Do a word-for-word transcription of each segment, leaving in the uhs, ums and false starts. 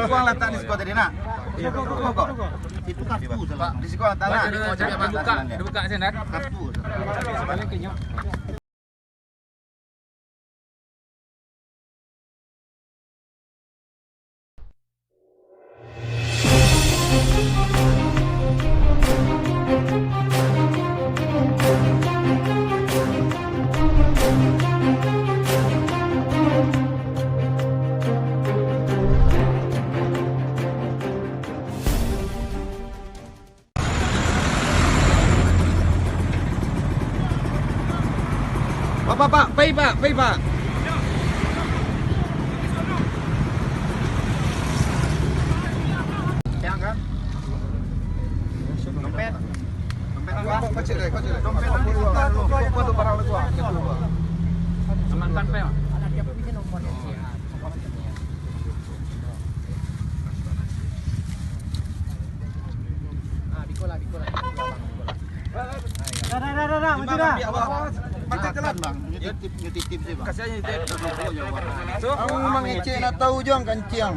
Kau letak di siko tadi, nak? Iya, kau, kau, kau. Itu kartu salah. Di siko letak, nak? Dibuka, dibuka sih, nak. Kartu salah. Pak, pak, pak, pai, pak, pai, pak. Siang, kan? Dompet. Dompet, kan? Dompet, kan? Amankan, Pak. Dah, dah, dah, dah, dah, maju dah. Macam jalan, Bang. Nitip, nitip, nitip, Bang. Kasihan nitip. Aku memang ecek nak tahu juang kanciang.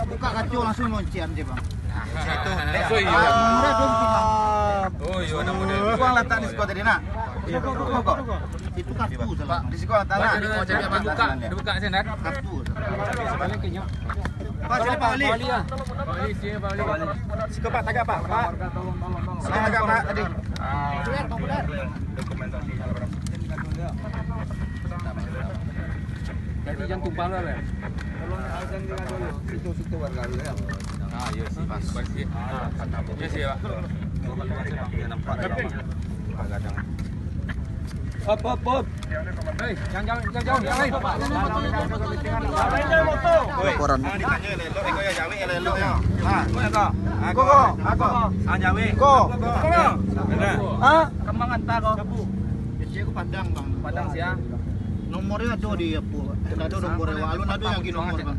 Buka kaco langsung lonceng je, Bang. Langsung iya. Ah. Oh, iya, nak model. Uang letak di siko tadi, nak? Iya, kok, kok, kok. Itu kartu salah. Di siko letak, nak. Dibuka, dibuka sih, nak. Kartu salah. Pak, sini, Pak Wali. Pak Wali, sini, Pak Wali. Siko, Pak, tagak, Pak. Pak. Siko tagak, Pak, tadi. Populer, populer. Jadi jangan tumpang lah, lah. Situ-situ warga dulu, ya. Ah, iya sih, pas. Iya sih, ya. Nampak, nampak. Hop, hop, hop. Hei, jangan, jangan, jangan, jangan, hei. Laporan. Jangan ditanya elok-elok, ya, jawek elok-elok, ya. Nah, kau, kau. Ah, jawek. Kau. Kau. Hah? Kemang antah kau. Kecil aku Padang, Bang. Padang sia. Nomornya ada di apa? Ada nomor, alun ada lagi nomor, Bang.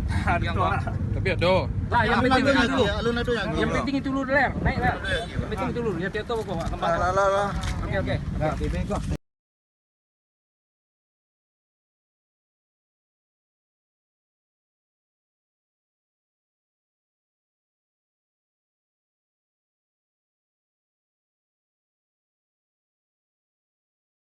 Tapi ada. Lah, yang penting itu dulu. Alun ada lagi. Yang penting itu dulu, Ler. Naik, Ler. Yang penting itu dulu. Ya, tiap tahu kok, Pak. Lah, lah, lah, lah. Oke, oke. Nah,